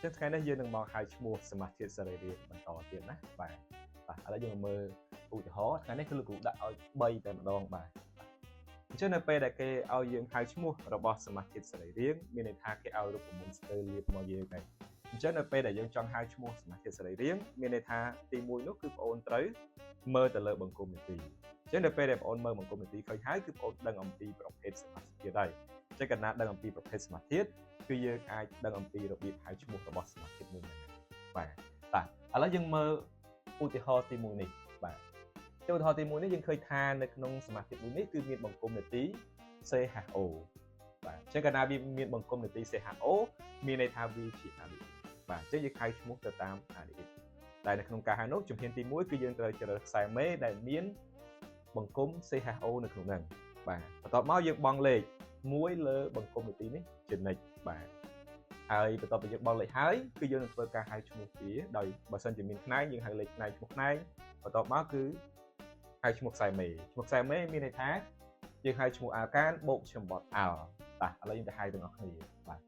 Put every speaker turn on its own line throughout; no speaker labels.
ចឹងថ្ងៃនេះយើងនឹងមកហៅឈ្មោះសមាសធាតុសរីរាង្គបន្តទៀតណាបាទបាទឥឡូវយើងមកមើលឧទាហរណ៍ថ្ងៃនេះគឺលោកគ្រូដាក់ឲ្យ3តែម្ដងបាទអញ្ចឹងនៅពេលដែលគេឲ្យយើងហៅឈ្មោះរបស់សមាសធាតុសរីរាង្គមានន័យថាគេឲ្យរូបមន្តស្ទើរលាបមកយើងហើយអញ្ចឹងនៅពេលដែលយើងចង់ហៅឈ្មោះសមាសធាតុសរីរាង្គមានន័យថាទី1នោះគឺបងអូនត្រូវមើលទៅលើបង្គំនីតិអញ្ចឹងនៅពេលដែលបងអូនមើលបង្គំនីតិឃើញហើយគឺបងអូនដឹងអំពីប្រភេទសមាសធាតុហើយអញ្ចឹងកាលណាដឹងអំពីប្រភេទសមាសធាតុគឺយើងអាចដឹងអំពីរបៀបហៅឈ្មោះរបស់សមាសធាតុមួយហ្នឹងបាទបាទឥឡូវយើងមើលឧទាហរណ៍ទី1នេះបាទឧទាហរណ៍ទី1នេះយើងឃើញថានៅក្នុងសមាសធាតុមួយនេះគឺមានបង្គំនីតិ CHO បាទអញ្ចឹងកាលណាវាមានបង្គំនីតិ CHO មានន័យថាវាជា aldehyde បាទអញ្ចឹងយើងហៅឈ្មោះទៅតាម aldehyde តែនៅក្នុងការហៅនោះជំហានទី1គឺយើងត្រូវជ្រើសខ្សែមេដែលមានបង្គំ CHO នៅក្នុងហ្នឹងបាទបន្ទាប់មកយើងបង់លេខ1លើបង្គំនីតិនេះជានិច្ចបាទហើយបន្ទាប់ពីយើងបង់លេខហើយគឺយើងនឹងធ្វើការហៅឈ្មោះវាដោយបើសិនជាមានផ្នែកយើងហៅលេខផ្នែកឈ្មោះផ្នែកបន្ទាប់មកគឺហៅឈ្មោះខ្សែមេឈ្មោះខ្សែមេមានន័យថាយើងហៅឈ្មោះអាកានបូកចំបត់អាល់បាទឥឡូវយើងទៅហៅទាំងអស់គ្នាបាទ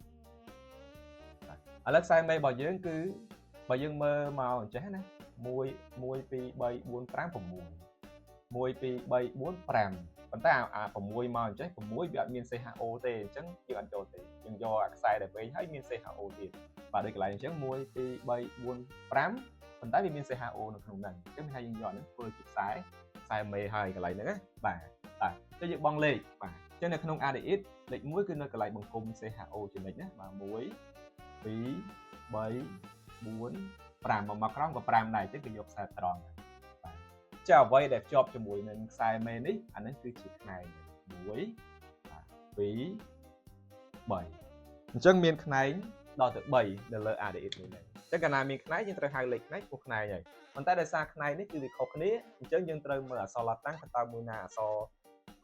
ឥឡូវខ្សែមេរបស់យើងគឺបើយើងមើលមកអញ្ចេះណា1 1 2 3 4 5 6 1 2 3 4 5ប៉ុន្តែអា6មកអញ្ចេះ6វាអត់មាន CHO ទេអញ្ចឹងយើងអត់ចូលទេយើងយកអាខ្សែដែលវែងហើយមាន CHO ទៀតបាទដូចកន្លែងអញ្ចឹង1 2 3 4 5ប៉ុន្តែវាមាន CHO នៅក្នុងហ្នឹងអញ្ចឹងមានថាយើងយកអាហ្នឹងធ្វើជាខ្សែខ្សែមេហើយកន្លែងហ្នឹងណាបាទបាទចុះយើងបង់លេខបាទអញ្ចឹងនៅក្នុង aldehyde លេខ1គឺនៅកន្លែងបង្គំ CHO ចំណុចណាបាទ1 2 3 4 5មកមកក្រោមក៏5ដែរអញ្ចឹងគេយកខ្សែត្រង់បាទចាអ្វីដែលភ្ជាប់ជាមួយនឹងខ្សែមេនេះអានេះគឺជាខ្នែង1បាទ2 3អញ្ចឹងមានខ្នែងដល់ទៅ3នៅលើ aldehyde មួយហ្នឹងអញ្ចឹងកាលណាមានខ្នែងយើងត្រូវហៅលេខខ្នែងឈ្មោះខ្នែងហើយប៉ុន្តែដោយសារខ្នែងនេះគឺវាខុសគ្នាអញ្ចឹងយើងត្រូវមើលអក្សរឡាតាំងតើមួយណាអក្សរ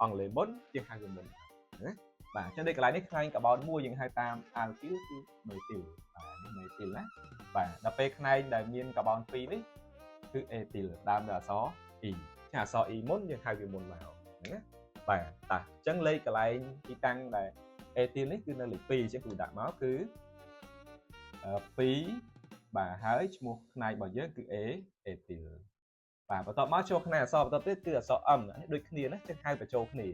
អង់គ្លេសមុនយើងហៅវាមុនណាបាទអញ្ចឹងដូចកន្លែងនេះខ្នែងកាបូនមួយយើងហៅតាម alkyl គឺ methyl បាទនេះ methyl ណាបាទដល់ពេលខ្នែងដែលមានកាបូន2នេះគឺ ethyl ដើមដោយអក្សរ e ចឹងអក្សរ e មុនយើងហៅវាមុនមកហ្នឹងណាបាទតាអញ្ចឹងលេខកន្លែងទីតាំងដែល ethyl នេះគឺនៅលេខ2អញ្ចឹងគ្រូដាក់មកគឺ2បាទហើយឈ្មោះផ្នែករបស់យើងគឺ A ethyl បាទបន្ទាប់មកចូលផ្នែកអក្សរបន្ទាប់ទៀតគឺអក្សរ M នេះដូចគ្នាណាចឹងហៅបញ្ចូលគ្នា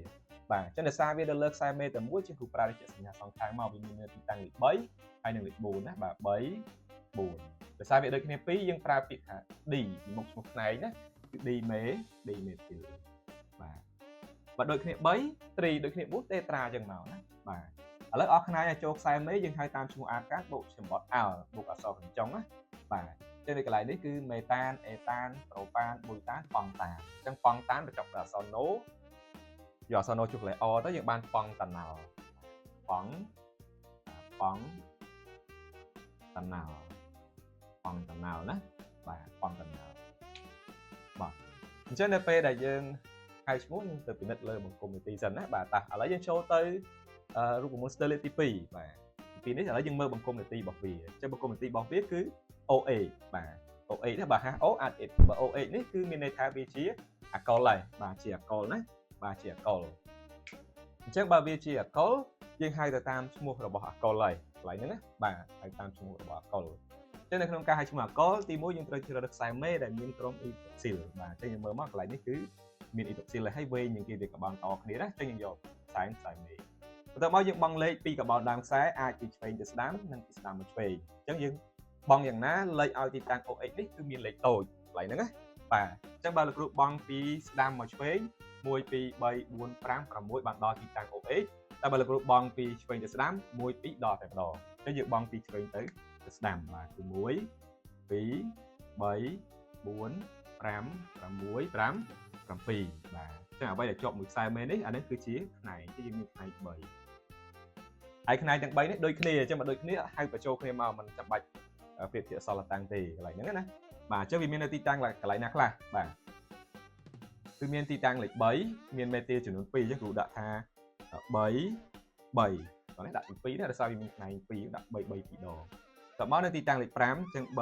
បាទអញ្ចឹងដោយសារវានៅលើខ្សែមេតែមួយជាងគ្រូប្រើជាសញ្ញាសងខាងមកវាមាននៅទីតាំងលេខ3ហើយនិងលេខ4ណាបាទ3 4ដោយសារវាដូចគ្នាពីរយើងប្រើពាក្យថា D ពីមុខឈ្មោះផ្នែកណាគឺ D មេ D មេទីបាទបើដូចគ្នា3 3ដូចគ្នា4 tetra ចឹងមកណាបាទឥឡូវអស់ខ្នាយឲ្យចូលខ្សែមេយើងហៅតាមឈ្មោះអាកាសបូកចំបត់អាល់បូកអក្សរកញ្ចុងណាបាទចឹងនៅកន្លែងនេះគឺមេតានអេតានប្រូប៉ានប៊ុយតានប៉ង់តានអញ្ចឹងប៉ង់តានបញ្ចប់ដោយអក្សរណូយកអក្សរណូជួសកន្លែងអទៅយើងបានប៉ង់តាណល់ប៉ង់ប៉ង់តាណល់ប៉ង់តាណល់ណាបាទប៉ង់តាណល់បាទអញ្ចឹងនៅពេលដែលយើងហៅឈ្មោះយើងទៅពិនិត្យលើបង្គំនីតិសិនណាបាទតាឥឡូវយើងចូលទៅរូបមន្តស្ទើរលេខទី2បាទទី2នេះឥឡូវយើងមើលបង្គំនីតិរបស់វាអញ្ចឹងបង្គំនីតិរបស់វាគឺ OH បាទ OH នេះបើហា O អាចបើ OH នេះគឺមានន័យថាវាជាអាកុលហើយបាទជាអាកុលណាបាទជាអាកុលអញ្ចឹងបើវាជាអាកុលយើងហៅទៅតាមឈ្មោះរបស់អាកុលហើយកន្លែងហ្នឹងណាបាទហៅតាមឈ្មោះរបស់អាកុលអញ្ចឹងនៅក្នុងការហៅឈ្មោះអាកុលទី1យើងត្រូវជ្រើសរើសខ្សែមេដែលមានក្រុមអ៊ីតុកស៊ីលបាទអញ្ចឹងយើងមើលមកកន្លែងនេះគឺមានអ៊ីតុកស៊ីលហើយវែងជាងគេវាកបោនតគ្នាណាអញ្ចឹងយើងយកខ្សែខ្សែមេបន្ទាប់មកយើងបង់លេខពីកបោនដើមខ្សែអាចពីឆ្វេងទៅស្ដាំនិងពីស្ដាំមកឆ្វេងអញ្ចឹងយើងបង់យ៉ាងណាលេខឲ្យទីតាំង OH នេះគឺមានលេខតូចកន្លែងហ្នឹងណាបាទអញ្ចឹងបើលោកគ្រូបង់ពីស្ដាំមកឆ្វេង1 2 3 4 5 6បានដល់ទីតាំង OH តែបើលោកគ្រូបង់ពីឆ្វេងទៅស្ដាំ1 2ដល់តែម្ដងអញ្ចឹងយើងបង់ពីឆ្វេងទៅទៅស្ដាំបាទគឺ1 2 3 4 5 6 5 7បាទអញ្ចឹងអ្វីដែលជាប់មួយខ្សែមេនេះអានេះគឺជាផ្នែកគឺយើងមានផ្នែក3ហើយផ្នែកទាំង3នេះដូចគ្នាអញ្ចឹងបើដូចគ្នាហៅបញ្ចូលគ្នាមកមិនចាំបាច់ប្រៀបធៀបអក្សរតាំងទេកន្លែងហ្នឹងណាបាទអញ្ចឹងវាមាននៅទីតាំងកន្លែងណាខ្លះបាទគឺមានទីតាំងលេខ3មានមេទីចំនួន2អញ្ចឹងគ្រូដាក់ថា3 3បាទនេះដាក់ទី2ណាដោយសារវាមានផ្នែក2ដាក់3 3 2ដងតមកនៅទីតាំងលេខ5អញ្ចឹង3 3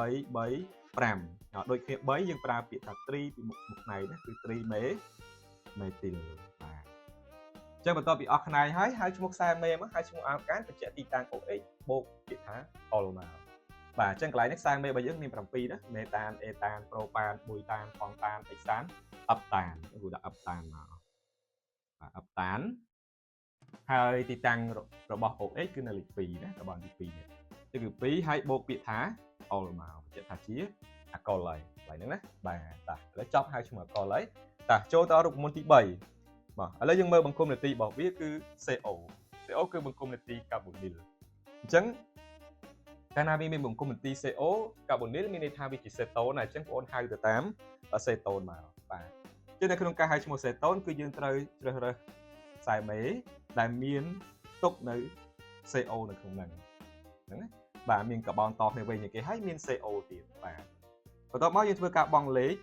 5ដូចគ្នា3យើងប្រើពាក្យថា tri ពីមុខមុខផ្នែកណាគឺ tri មេមេទីលបាទអញ្ចឹងបន្ទាប់ពីអស់ខ្នែងហើយហៅឈ្មោះខ្សែមេមកហៅឈ្មោះអាល់កានបញ្ជាក់ទីតាំង OH បូកពាក្យថា ol មក បាទអញ្ចឹងកន្លែងនេះខ្សែមេរបស់យើងមាន7ណាមេតានអេតានប្រូប៉ានប៊ុយតានប៉ង់តានអិចសានអឹបតានគ្រូដាក់អឹបតានមកបាទអឹបតានហើយទីតាំងរបស់ OH គឺនៅលេខ2ណារបស់ទី2នេះគឺ2ហើយបូកពាក្យថាអុលមកបញ្ជាក់ថាជាអាកុលហើយកន្លែងហ្នឹងណាបាទតាឥឡូវចប់ហើយឈ្មោះអាកុលហើយតាចូលទៅរូបមន្តទី3បាទឥឡូវយើងមើលបង្គំនីតិរបស់វាគឺ CO CO គឺបង្គំនីតិកាបូនីលអញ្ចឹងកាលណាវាមានបង្គំនីតិ CO កាបូនីលមានន័យថាវាជាសេតូនហើយអញ្ចឹងបងប្អូនហៅទៅតាមសេតូនមកបាទជានៅក្នុងការហៅឈ្មោះសេតូនគឺយើងត្រូវជ្រើសរើសខ្សែមេដែលមានទុកនៅ CO នៅក្នុងហ្នឹងហ្នឹងណាបាទមានកាបូនតគ្នាវិញគេហើយមាន CO ទៀតបាទបន្ទាប់មកយើងធ្វើការបង់លេខ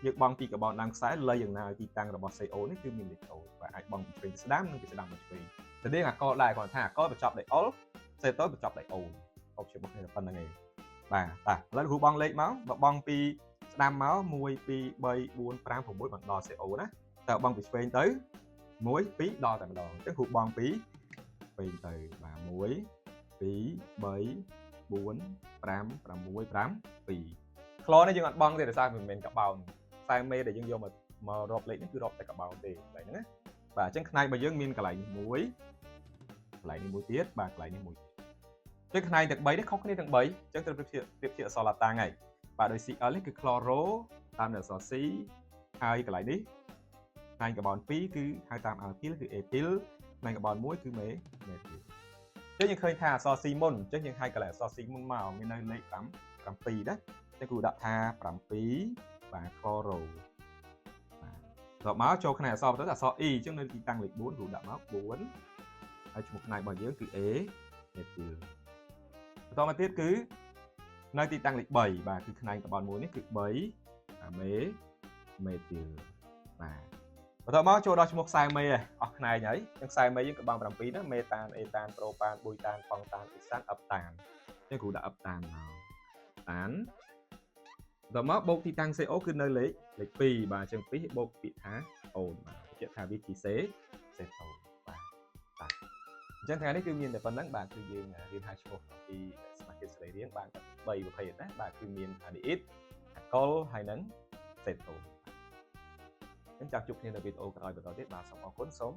យើងបង់ពីកាបូនដើមខ្សែលៃយ៉ាងណាឲ្យទីតាំងរបស់ CO នេះគឺមានលេខតូចបាទអាចបង់ពីឆ្វេងស្ដាំនិងពីស្ដាំមកឆ្វេងទៅនេះអាកលដែរគាត់ថាអាកលបញ្ចប់ដោយអុលសេតូនបញ្ចប់ដោយអូនអបជារបស់គ្នាប៉ុណ្្នឹងឯងបាទបាទឥឡូវគ្រូបង់លេខមកបើបង់ពីស្ដាំមក1 2 3 4 5 6បានដល់ CO ណាតែបង់ពីឆ្វេងទៅ1 2ដល់តែម្ដងអញ្ចឹងគ្រូបង់ពីឆ្វេងទៅបាទ1 2 3 4 5 6 5 2ក្លនេះយើងអត់បង់ទេដោយសារមិនមែនកាបោនខ្សែមេដែលយើងយកមកមករាប់លេខនេះគឺរាប់តែកាបោនទេកន្លែងហ្នឹងណាបាទអញ្ចឹងផ្នែករបស់យើងមានកន្លែងនេះមួយកន្លែងនេះមួយទៀតបាទកន្លែងនេះមួយទៀតអញ្ចឹងផ្នែកទាំង3នេះខុសគ្នាទាំង3អញ្ចឹងត្រូវប្រៀបធៀបប្រៀបធៀបអក្សរឡាតាំងហើយបាទដោយ Cl នេះគឺ chloro តាមដោយអក្សរ C ហើយកន្លែងនេះផ្នែកកាបូន2គឺហៅតាម alkyl គឺ ethyl ផ្នែកកាបូន1គឺមេមេទីលចឹងយើងឃើញថាអក្សរ C មុនអញ្ចឹងយើងហៅកន្លែងអក្សរ C មុនមកមាននៅលេខ5 7ណាចឹងគ្រូដាក់ថា7បាទ chloro បាទដល់មកចូលផ្នែកអក្សរទៅអក្សរ E អញ្ចឹងនៅទីតាំងលេខ4គ្រូដាក់មក4ហើយឈ្មោះផ្នែករបស់យើងគឺ A ethyl បន្តមកទៀតគឺនៅទីតាំងលេខ3បាទគឺផ្នែកកាបូនមួយនេះគឺ3អាមេមេទីលបាទបន្ទាប់មកចូលដល់ឈ្មោះខ្សែមេអស់ផ្នែកហើយអញ្ចឹងខ្សែមេយើងក៏បង7ណាមេតានអេតានប្រូប៉ានប៊ុយតានប៉ង់តានអ៊ីសានអឹបតានអញ្ចឹងគ្រូដាក់អឹបតានមកតានបន្ទាប់មកបូកទីតាំង CO គឺនៅលេខលេខ2បាទអញ្ចឹង2បូកពាក្យថាអូនបាទបញ្ជាក់ថាវាជាសេសេតូនបាទបាទអញ្ចឹងថ្ងៃនេះគឺមានតែប៉ុណ្្នឹងបាទគឺយើងរៀនហៅឈ្មោះអំពីសមាជិកសរីរាង្គបាន3ប្រភេទណាបាទគឺមានអាឌីអ៊ីតអាកុលហើយនិងសេតូនអញ្ចឹងចាំជួបគ្នានៅវីដេអូក្រោយបន្តទៀតបាទសូមអរគុណសូម